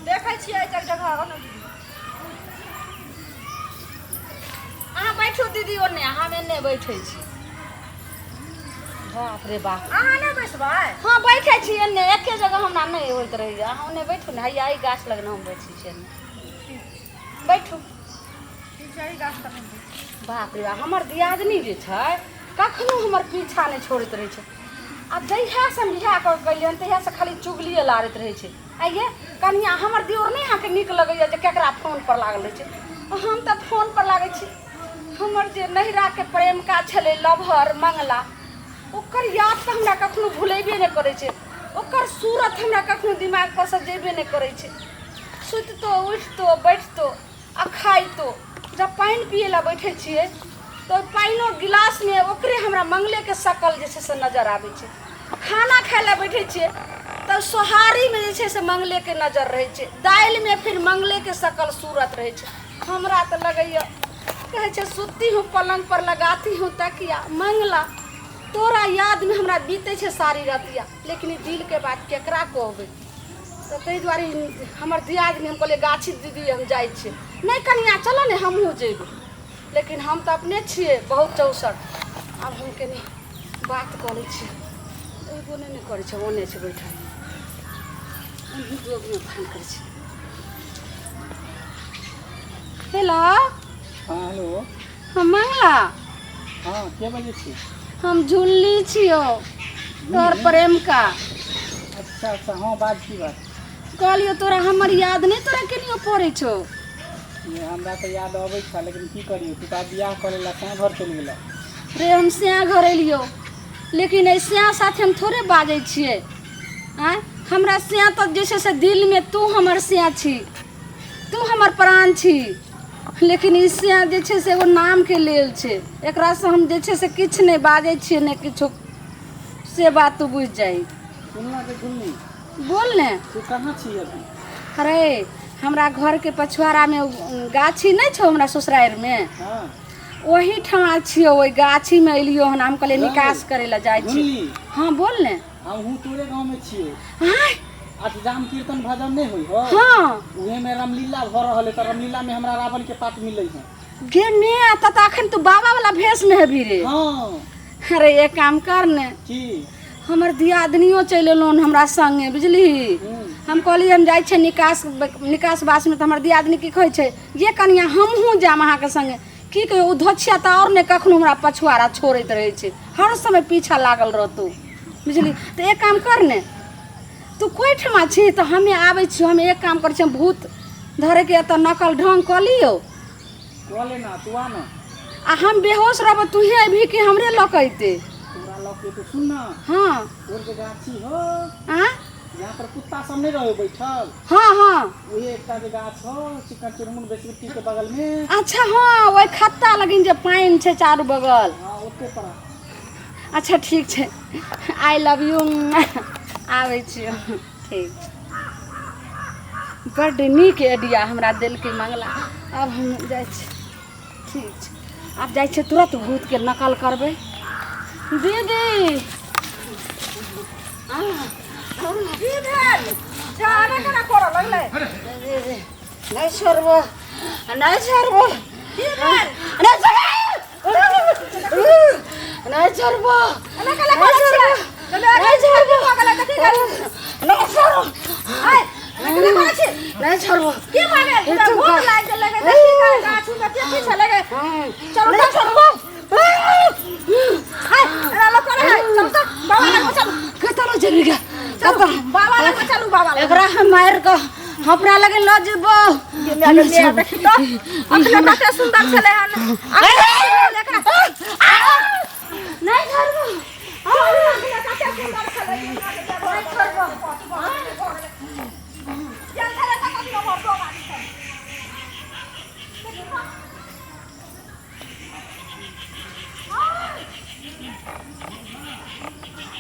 देखै छियै एहि जगह जगह आउ ने दीदी। अहाँ बैठू दीदी ओने, हम एने बैठै छी। बाप रे बाप। अहाँ नहि बैसबै? हँ, बैठै छी एने, एके जगह हमरा नहि होइत रहैए। अहाँ ओने बैठू ने, हैया एहि गाछ लग ने हम बैठै छी, एने बैठू। ठीक छै, एहि गाछ तक हम बैठबै। बाप रे बाप, हमर दियादनी जे छै कखनो हमर पीछा नहि छोड़ैत रहै छै। आ जहियासँ हम बियाह कऽ के गेलियै हन तहियासँ खाली चुगलिए लारैत रहै छै। आइये कनिया, हमर दियोर नहि अहाँके नीक लगैए जे केकरा फोन पर लागल रहै छै? हम तऽ फोन पर लागै छी। हमर जे नैहराके प्रेमिका छलै लभर मंगला, ओकर याद तऽ हमरा कखनो भुलेबे नहि करै छै। ओकर सूरत हमरा कखनो दिमाग पर से जेबे नहि करै छै। सुतितो उठितो बैठतो आ खाइतो, जब पानि पियै लए बैठै छियै तऽ ओहि पानिओ गिलासमे ओकरे हमरा मंगलेके शकल जे छै से नजर आबै छै। खाना खाइ लए बैठै छियै तऽ सोहारीमे जे छै से मंगलेके नजर रहै छै, दालिमे फिर मंगलेके शकल सूरत रहै छै। हमरा तऽ लगैए, कहै छै, सुती हूँ पलङ्ग पर लगाती हूँ तकिया, मंगला तोरा यादमे हमरा बीतै छै सारी रतिया। लेकिन ई दिलके बात केकरा कहबै? तऽ ताहि दुआरे हमर दियादनी, हम कहलियै गाछी दीदी हम जाइ छियै। नहि कनिया, चलऽ ने, हमहूँ जेबै। लेकिन हम तऽ अपने छियै बहुत चौसठ। आब हम कनि बात कऽ लै छियै। एगो नहि ने करै छै, ओने छै बैठल। एहिमे फोन करै छी। हेलो। हँ, हेलो। हम मंगला। हँ, के बजै छी? हम झुल्ली छियौ, तोहर प्रेमका। अच्छा अच्छा, हँ, बाज, की बात? कहलियौ तोरा हमर याद नहि तोरा केनियो पड़ै छौ? ये हमरा तऽ याद अबै छह, लेकिन की करियौ, तू तऽ आब बियाह कऽ लेलह, तैं घर चलि गेलह। रे, हम स्याह घर एलियौ, लेकिन एहि स्याह साथे हम थोड़े बाजै छियै। आँय, हमरा स्याह तऽ जे छै से दिलमे तू हमर स्याह छी, तू हमर प्राण छी। लेकिन ई स्याह जे छै से एगो नामके लेल छै। एकरासँ हम जे छै से किछु नहि बाजै छियै, नहि किछो, से बात तू बुझि जाही। सुनना के झुलनी। बोल ने। तू कहाँ छी अभी? अरे, हमरा घरके पछुआरामे गाछी नहि छौ हमरा ससुरारिमे? हाँ। ओही ठमा छियौ, ओहि गाछीमे एलियौ हन। हम कहलियै निकास करै लए जाइ छी। झुलनी। हँ, बोल ने। हमहूँ तोरे गाँवमे छियै। आँय? अष्टजाम कीर्तन भजन नहि होइ हो? हाँ। उहे में रामलीला भऽ रहल है, तऽ रामलीला में हमरा रावण के पाठ मिलै है। गे मे, तऽ अखन तू बाबा वाला भेष में हेबी रे? हाँ। अरे, एक काम कर ने। की? हमर दियादनियो चलि एलहुँ हमरा संगे, बुझलिही? हम कहलियै हम जाइ छियै निकास निकास बासमे, तऽ हमर दियादनी की कहै छै, ये कनिया, हमहूँ जायब अहाँके संगे। की कहियौ, ओ धोछिया तऽ आओर नहि कखनो हमरा पछुआरा छोड़ैत रहै छै, हर समय पीछा लागल रहतौ, बुझली? तऽ एक काम कर ने, तू कोइ ठमा छी तऽ हमे आबै छियौ। हम एक काम करै छी, हम भूत धरैके एतऽ नकल ढङ्ग कऽ लियौ। कऽ ले ना, तू आ ना। आ हम बेहोश रहबो, तूहे अयबही कि हमरे लऽ कऽ अयतै? तोरा लऽ के तो सुन ना। हाँ। तोर के गाछी हो। आँ? यहाँ पर कुत्ता सब नहीं रहे बैठल? हाँ हाँ। वही एकटा जे गाछ हो चिकन चुनमुन बेसबिट्टी के बगल में। अच्छा, हाँ, ओहि खत्ता लगिन जे पानि छै चारू बगल। हाँ, ओते पर आ। अच्छा, ठीक छै, I love you. आबै छियौ। ठीक छै। बड्ड नीक आइडिया हमरा देलकै मंगला। आब हम जाइ छी। ठीक छै, आब जाइ छियै, तुरन्त भूतके नकल करबै। दीदी। की भेल? जाने केना करऽ लगलै? नहि छोड़बो, नहि छोड़बो। की भेल? नहि छोड़बो, नहि छोड़बो। एना केना करै छियै? नहि छोड़बो। भऽ गेलै तऽ की करू? नहि छोड़बो। आइ, एना केना करै छी? नहि छोड़बो। की भऽ गेल? तोरा भूख लागि गेलै गे, देखी तऽ गाछी मे की छलै गे? चलू नहि तऽ। छोड़बो। हाय, एना लोक करै है। चलू तऽ, बाबा लग चलू। कतऽ लऽ जेबही गे? चलू, कतऽ? बाबा लग चलू, बाबा लग। एकरा हम मारि कऽ अपना लगे लऽ जेबो। गे माय गे माय, देखी तऽ, अखने कते सुन्दर छलै हन। अखने एकरा- नहि छोड़बो। अखने कते सुन्दर छलै। नहि छोड़बो। गेल छलै तऽ कखनो भऽ गाड़ी सब।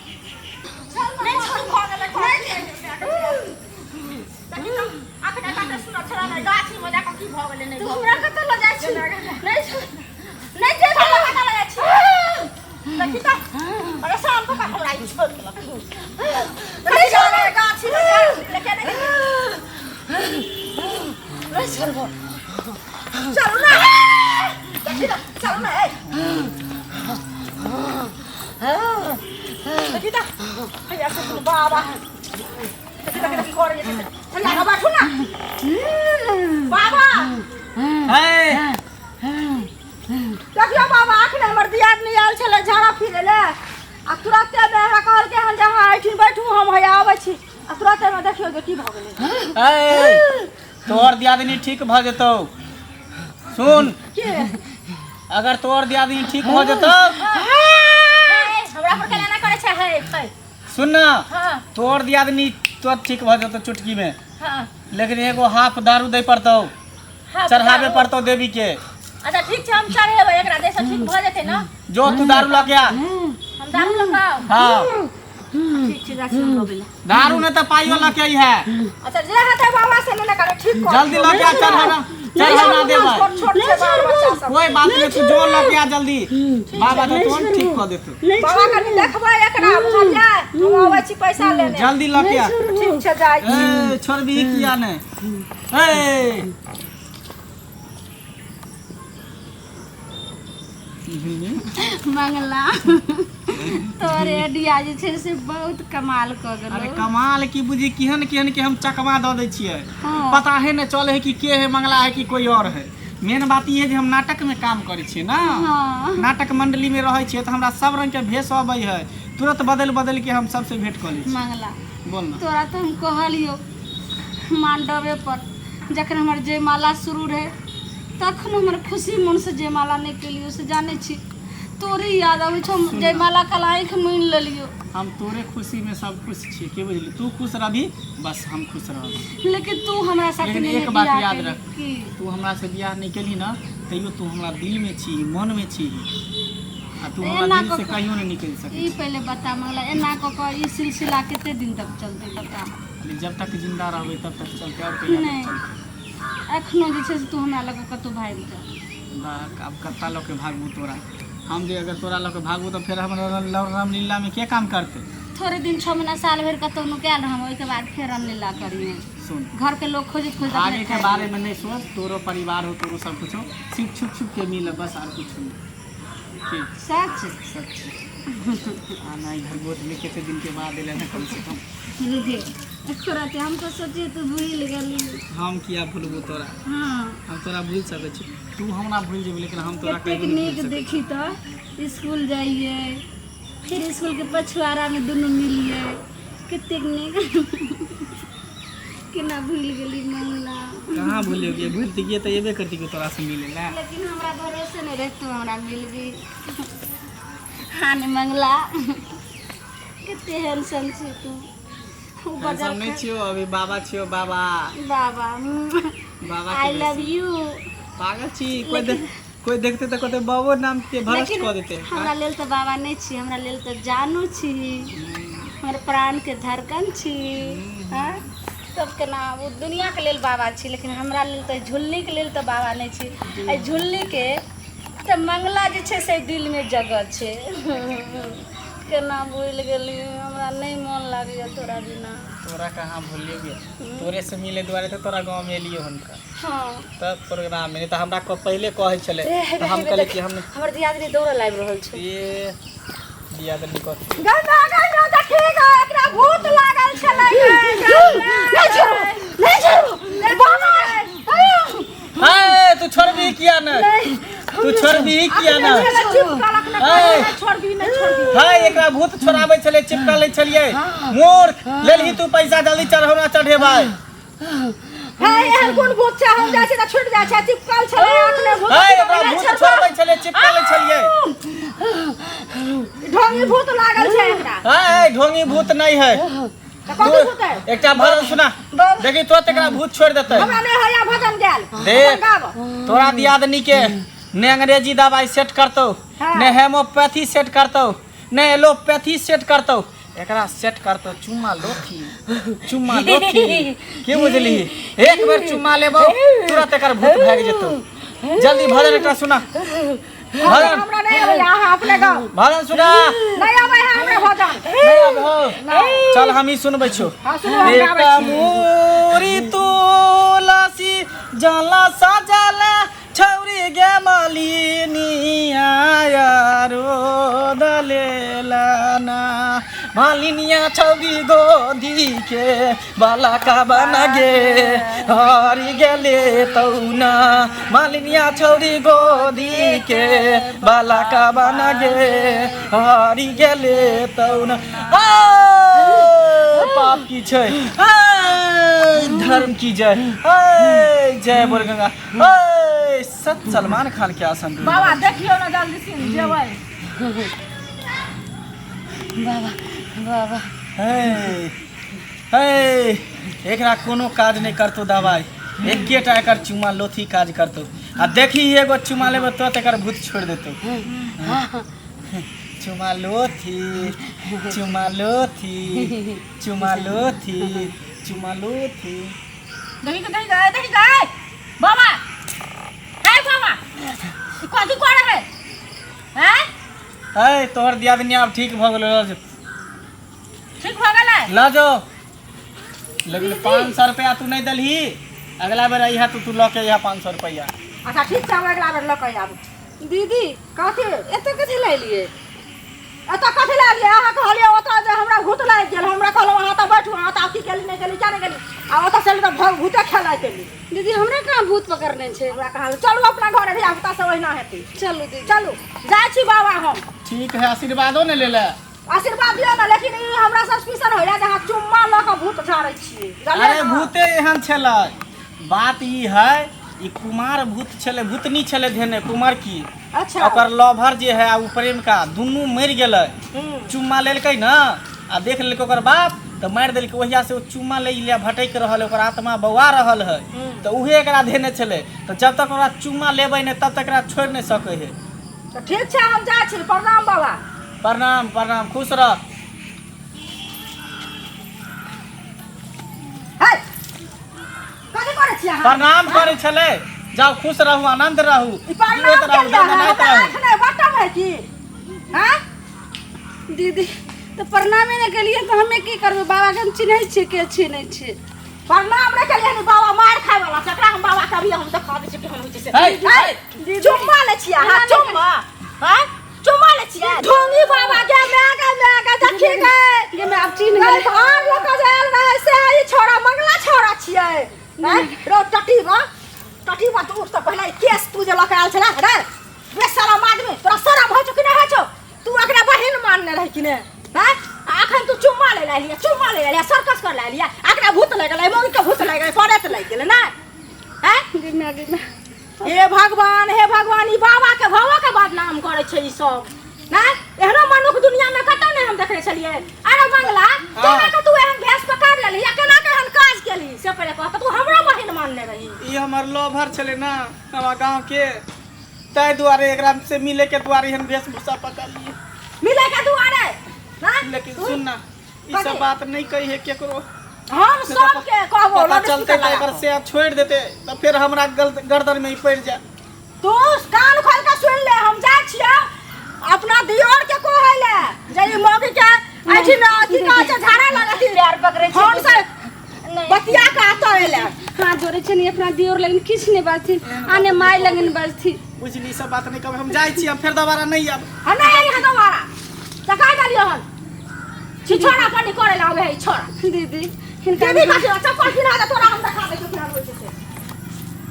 नहि छोड़ू, भऽ गेलै, अखने कते सुन्दर छलै ने, गाछीमे जा कऽ की भऽ गेलै? नहि तू भऽ हमरा कतऽ लऽ जाइ छी? नहि छोड़, नहि जेबो। गेलै। कतऽ लऽ जाइ छी? देखी तऽ, परेशान कऽ कऽ हमरा ई छोड़ि देलक। नहि छोड़बो। गाछीमे जा लेके नहि। नहि छोड़बो। चलू ना, देखी तऽ, चलू ना, ए। देखी तऽ, हैया से कोनो बाबा देखी तऽ, देखी करै छै। हैया आगाँ बैठू ना बाबा। है। देखियौ बाबा, अखने हमर दियादनी आयल छलै झाड़ा फिरै लए आ तुरते मे हमरा कहलकै हन जे अहाँ एहिठिन बैठू, हम हैया आबै छी, आ तुरते मे देखियौ जे की भऽ गेलै। ए, तोहर दियादनी ठीक भऽ जेतौ। सुन के अगर तोहर दियादनी ठीक भऽ जेतौ। हे, हमरा पर केना करै छै? हे हे। सुन ना। हाँ। तोहर दियादनी तुरंत ठीक भऽ जेतौ चुटकी में। हाँ। लेकिन एगो हाफ दारू दै पड़तौ। हाँ, चढ़ाबे दारू। पड़तौ देवी के। अच्छा ठीक छै, हम चढ़ेबै एकरा, जैसे ठीक भऽ जेतै ना। जो तू दारू लऽ के आ। हम दारू लऽ कऽ आउ? हाँ। ठीक छै, जाइ छी हम लबै लए। दारू नहीं तो पाइयो लऽ के अइहे। अच्छा, जे हेतै बाबा से ने करे ठीक कर। जल्दी लऽ के आ, चढ़ाना चढ़ाना देबै। छोट छोट छै बाल बच्चा सब। कोई बात नहीं, तू जो लऽ के आ जल्दी, बाबा तो तुरंत ठीक कऽ देतौ। बाबा, कनि देखबै एकरा, बुझलियै? हम अबै छी पैसा लेने। जल्दी लऽ के आ। ठीक छै, जाइ छी। ए, छोड़बही किया नहीं? ए, मंगला, तोहर आइडिया जे छै से बहुत कमाल कऽ अरे गेलौ। कमाल की बुझी, केहन केहन के हम चकमा दऽ दै छियै। हाँ। पता है ने चले है कि के है मंगला है कि कोई और है। मेन बात ई है जे हम नाटक में काम करै छियै ना। हाँ। नाटक मंडली में रहै छियै तऽ हमरा सब रंग के भेष अबै है, तुरंत बदलि बदलि के हम सबसे भेंट कऽ लै छी। मंगला। बोल ना। तोरा तऽ हम कहलियौ मांडवे पर, जखन हमर जयमाला शुरू रहै तखन हमर खुशी मोनसँ जयमाला नहि केलियौ, से जानै छी तोरे याद अबै छौ। हम जयमाला कल आँखि मुनि लेलियौ। हम तोरे खुशी में सब खुश छियै, के बुझली? तू खुश रहबी बस हम खुश रहब। लेकिन तू हमरा साथे लेकिन नहि एक बात बियाह याद केली। रख। की? तू हमरा से बियाह नहीं केलही ना, तैयो तू हमरा दिल में छी, मन में छी, आ तू हमरा एना दिल से कऽ- कहियो नहीं निकलि सकै। ई पहिले बता मंगला, एना कऽ कऽ ई सिलसिला कते दिन तक चलतै, बता? छी। जब तक जिंदा रहबै तब तक चलते, और कहिया तक नहि। चलते? एखनो जे छै से तू हमरा लग कतहु भागि जा। बाक, आब कत्ता लऽ के भागबू तोरा हम? जे अगर तोरा लऽ के भागबू तऽ फेर हमरा रामलीला में के काम करते? थोड़े दिन, 6 महीना, साल भरि कतहु नुकायल रहम, ओहिके बाद फेर रामलीला करिहे। सुन। घर के लोग खोजैत खोजैत भागे अपने के खाइ। बारे में नहीं सोच, तोरो परिवार हो, तोरो सब कुछ हो, सिर्फ छुप छुप के मिल बस, और कुछ नहीं, ठीक? सच? सच। आना इधर गोद में, कितने दिन के बाद एले ना कम से कम। रे तोरा के हम तो सोचिए तू भूल गेली। हम किया भूलबो तोरा? हाँ। हम तोरा भूल सकै छी, तू हमरा भूल जेबी, लेकिन हम तोरा कतेक कहियो नहीं नीक भूल सकै। देखी तऽ स्कूल जाइए, फिर स्कूल के पछुआरा में दुनू मिलिए, कतेक नीक। केना भूल गेली मंगला? कहाँ भूलियो? भूलती तऽ एबे करती तोरा से मिले ला। लेकिन हमरा भरोसे नहीं रहे तू हमरा मिलबी। हाँ ने मंगला, कते हैंडसम छी तू। हैंडसम नहीं छियो अभी, बाबा छियो बाबा। बाबा। बाबा। I love you. पागल छी? कोई देख, कोई देखते तऽ कहते बाबो नाम के भ्रष्ट लेकिन कऽ देते। हमरा लेल तऽ बाबा नहि छी, हमरा लेल तऽ जानू छी, हमर प्राण के धड़कन छी। हाँ, तब केना? ओ दुनियाके लेल बाबा छी, लेकिन हमरा लेल तऽ, झुल्लीके लेल तऽ बाबा नहि छी। एहि झुल्लीके तऽ मंगला जे छै से दिलमे जगह छै। केना भूलि गेली? हमरा नहि मोन लागैए तोरा बिना। तोरा कहाँ भूलियो गे? तोरे से मिले दुआरे तऽ तोरा गाँव में एलियो हुनका। हाँ। तब प्रोग्राम में नहीं तऽ हमरा पहिले कहै छलै तऽ हम कहलियै कि हम हमर दियादनी दौड़ल आबि रहल छै। ये दियादनी कथी? गंगा, गंगा, देखी गा, एकरा भूत लागल छलै। नहीं छोड़ो, नहीं छोड़ो बाबा। हे, तू छोड़बी किया नहीं? तू छोड़बी किया नहीं? चिपकलक। नहीं छोड़बी, नहीं छोड़बी। है, एकरा भूत छोड़ाबै छलै, चिपका लै छलियै। मूर्ख, लेलही तू पैसा, जल्दी चढ़ौना चढ़ेबै। हे, एहन कोन भूत छै? हम जाइ छी तऽ छूट जाइ छै। चिपकल छलै अखने भूत। है, एकरा भूत छोड़बै छलै, चिपका लै छलियै। ढोंगी भूत लागल छै एकरा। है, ढोंगी भूत नहीं है। तऽ कथी भूत है? एकटा भजन सुना, देखी तुरंत एकरा भूत छोड़ देतै। हमरा नहि होइया भजन गायल। देख। गाब। तोरा दियादनी के ने अंग्रेजी दवाई सेट करतौ, हाँ। ने हेमोपैथी सेट करतौ, ने एलोपैथी सेट करतौ, एकरा सेट करतौ चुम्मा लोथी, चुम्मा लोथी, के बुझली? एक बेर चुम्मा लेबौ, तुरंत एकर भूत भागि जेतौ। जल्दी भजन एकटा सुना, भजन। हमरा नहि अबैया, अहाँ अपने गाउ। भजन सुना। नहि अबै है हमरा भजन। नहि आबै? चल, हम ही सुनबै छौ। हाँ, सुनू, हम गाबै एकटा छी। मोरी तुलसी जल मालिनिया छौरी गोदी के बाला का बना गे हरि गेले तौना मालिनिया छौरी गोदी के बाला का बना गे हरि गेले तौना। आ, पाप की छै, आ, धर्म की जय, आ, जय बोल गंगा, आ, सत सलमान खान के आसन। बाबा देखियौ ने जल्दी सिन जेबै। बाबा बाबा हे हे, एकरा कोनो काज नहि करतौ दवाइ, एकेटा एकर चुमा लोथी काज करतौ। आ देखी एगो चुमा लेबै तुरंत एकर भूत छोड़ि देतौ। चुमा लोथी, चुमा लोथी, चुमा लोथी, चुमा लोथी। देखी के देखी के देखी के बाबा, हे बाबा, ई कथी करे है? हैं? है तोहर दियादनी आब ठीक भऽ गेलो, लऽ जो। ठीक भऽ गेलै? लऽ जो, लेकिन 500 रुपया तू नहीं दलही। अगला बेर अइहा तू, तू लऽ के अइहा 500 रुपया। अच्छा ठीक छै, हम अगला बेर लऽ के आबू। दीदी। कथी? एतऽ कथी लए एलियै? एतऽ कथी लए एलियै? अहाँ कहलियै ओतऽ जे हमरा भूत लागि गेल, हमरा कहलहुँ अहाँ तऽ बैठू, अहाँ तऽ की केली नहि केली, किया नहि गेली, आ ओतऽ से एली तऽ भूते खेलाइ केली। दीदी हमरा कहाँ भूत पकड़ने छै? हमरा कहल चलू अपना घरे, धिया पुता सब ओहिना हेतै। चलू दीदी। चलू, जाइ छी बाबा हम। ठीक है, आशीर्वादो ने ले ले। आशीर्वाद दियौ ने, लेकिन ई हमरा सस्पिशन होइया जे अहाँ चुम्मा लऽ कऽ भूत झाड़ै छियै। जानलियै अरे ने? भूते एहन छलै। बात ई है, ई कुमार भूत छलै, भूतनी छलै धेने कुमार की। अच्छा। ओकर लवर जे है आ ओ प्रेमिका दुनू मरि गेलै। चुम्मा लेलकै ने आ देख लेलकै ओकर बाप तऽ मारि देलकै। ओहिया से ओ चुम्मा लै ले भटकि रहल है, ओकर आत्मा बौआ रहल है, तऽ उहे एकरा धेने छलै। तऽ जब तक ओकरा चुम्मा लेबै नहि तब तक एकरा छोड़ि नहि सकै है। तऽ ठीक छै, हम जाइ छी। प्रणाम बाबा। प्रणाम प्रणाम, खुश रह। हे, कथी करै छी अहाँ? प्रणाम करै छलै। जाउ, खुश रहू, आनंद रहू, ई प्रणाम जीवैत रहू, केलियै अहाँ, दनदनाइत हमरा रहू। आँखि नहि बटम है की? हैं? दीदी तऽ प्रणामे नहि केलियै तऽ हमे की करबै? बाबाके हम चिन्है छियै के छियै नहि छियै। प्रणाम नहि केलियै हन, बाबा मारि खाय वाला छै। एकरा हम बाबा के अभी हम देखा दै छियै केहन होइ छै से। हे, हे, चुम्मा लै छियै अहाँ? चुम्मा? हैं? चुम्मा लै छियै? ढोंगी बाबा के माय के, माय के देखी गे। गे मैं आब चिन्ह गए गेलै। भार लऽ कऽ जे आयल रहै से ई छौड़ा मंगला छौड़ा छियै। हैं रो टटीबा, टटीबा, तू उठ तऽ पहिले। ई केस तू जे लऽ कऽ आयल छलै रे, बेशरम आदमी, तोरा शरम होइ छौ कि नहि होइ छौ? तू एकरा बहिन मानने रही कि नहि? हैं? आ अखन तू चुम्मा लै लए एलियै, चुम्मा लै लए एलियै, सर्कस कर लए एलियै। एकरा भूत लागि गेलै, मौगी के भूत लागि गेलै, पड़ैत लागि गेलै ने? हैं? गे मैं, गे मैं। हे भगवान, हे भगवान, ई बाबा के भावो के बदनाम करै छै ई सब ने। एहनो मनुख दुनिया में कतौ नहि हम देखने छलियै। अरे बंगला, केना के तू एहन भेष पकड़ लेलही आ केना के एहन काज केलही से पहिले कह। तू हमरो बहिन मानने रही। ई हमर लवर छलै ने हमरा गाँव के, ताहि दुआरे एकरा से मिले के दुआरे एहन वेशभूषा पकड़लियै। मिले के दुआरे ना? लेकिन सुन ना, ई सब कथी? बात नहीं कही है केकरो। हम सबके कहबो। पता लाउडस्पीकर चलते तऽ लगा एकर कऽ। से छोड़ि देते तऽ फेर हमरा गर्दन में ई पड़ि जाए। तू कान खोल के सुन ले, हम जाइ छियै अपना दियोर के कहै ले जे ई मौगी के एहिठिन अथी कहै छै झाड़ा लगती। पैर पकड़ै छै। फोन से नहि। बतिया के आतो एले। हाथ जोड़ै छै अपना दियोर लगन किछु नहि बाजथिन आ ने माय लगन बाजथिन। बुझली, ई सब बात नहीं कहब। हम जाइ छी, हम फेर दोबारा नहीं आब। हम नहि आई यहाँ दोबारा। तका देलियो हन छिछोड़ा पानी करे ला आवे है ई छोड़ा। दीदी हिनका दीदी कथी? चप्पल पिन्हा दे, तोरा हम देखा दै छियौ केना होइ छै से।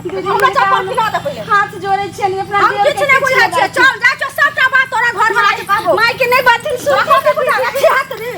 दीदी हमरा हिनका चप्पल पिन्हा दे पहिले। हाथ जोड़ै छियनि अपना हम दियोर किछु के नहि बुझै छियै। बाजथिन। चल जाइ छियौ, सबटा बात तोरा घर वाला के कहबो। माय के नहि बाजथिन सुन।